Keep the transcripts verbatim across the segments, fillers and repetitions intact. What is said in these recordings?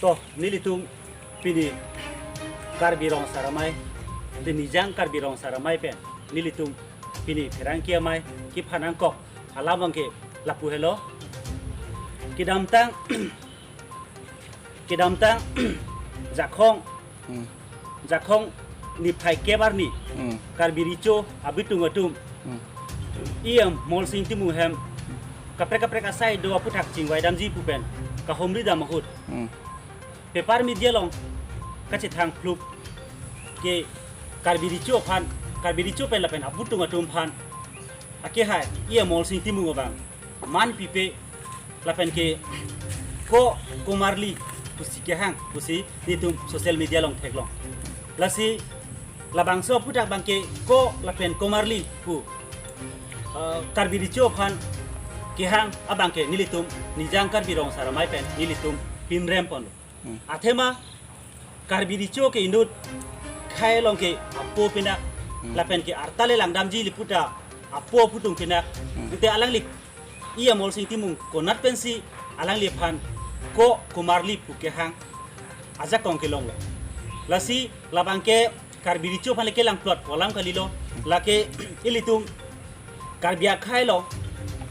To, nelitum pini Karbi Rong Asar Amei, de Nijang Karbi Rong Asar Amei pen nelitum pini pherangke amei kephan nangkok alam abangke lapu helo. Kedamtang kedamtang Jakhong Hmm. Jakhong niphai kep arni Hmm. Karbi Recho abitung atum Hmm. E M Molsing Timung hem kaprek kaprek asai do aputhak chingvai damji pu pen kahumri dam ahut Hmm. Paper media along kachethang phlup ke Karbi Recho aphan, Karbi Recho pen lapen abitung atum aphan akehai E M Molsing Timung abang man pipe lapen ke ko komarli pusi kehang pusi nelitum social media along theklong. Lasi labangso aputhak abangke ko lapen komarli pu, eh, Karbi Recho aphan kehang abangke nelitum Nijang Karbi Rong Asar Amei pen nelitum pinrem ponlo. Hmm. Athema Karbi Recho ke inut khei along ke apo pinak Hmm. lapen ke arta le langdamji liputa apo aputung pinak. Hmm. Ante alangli E M Molsing Timung konat pensi alangliphan ko komarli pu kehang ajakong kelonglo. Lasi labangke Karbi Recho aphan le kelangplot pu alam kalilo, lake ilitum Karbi akhei along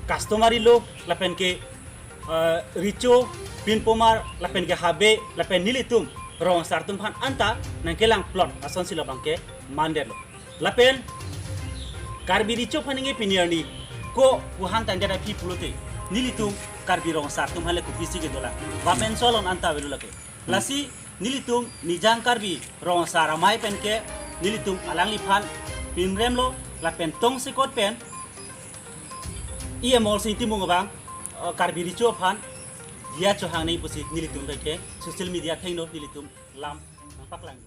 customary law lapen ke, eh, Recho, pinpomar lapen ke habe lapen nelitum rong asar atum aphan anta nangkelangplot asonsi labangke mandetlo. Lapen Karbi Recho aphan ningje pini arni ko puhang tangdet aphi pulote nelitum Karbi rong asar atum aphan le kopisi kedolang. Vapen solon anta avelo lake. Lasi nelitum Nijang Karbi Rong Asar Amei pen ke nelitum alangliphan pinremlo lapen tongsekot pen E M Molsing Timung abang, eh, Karbi Recho aphan diya chohang nangji pusi nelitum pen ke social media athengno nelitum lam nangpaklang.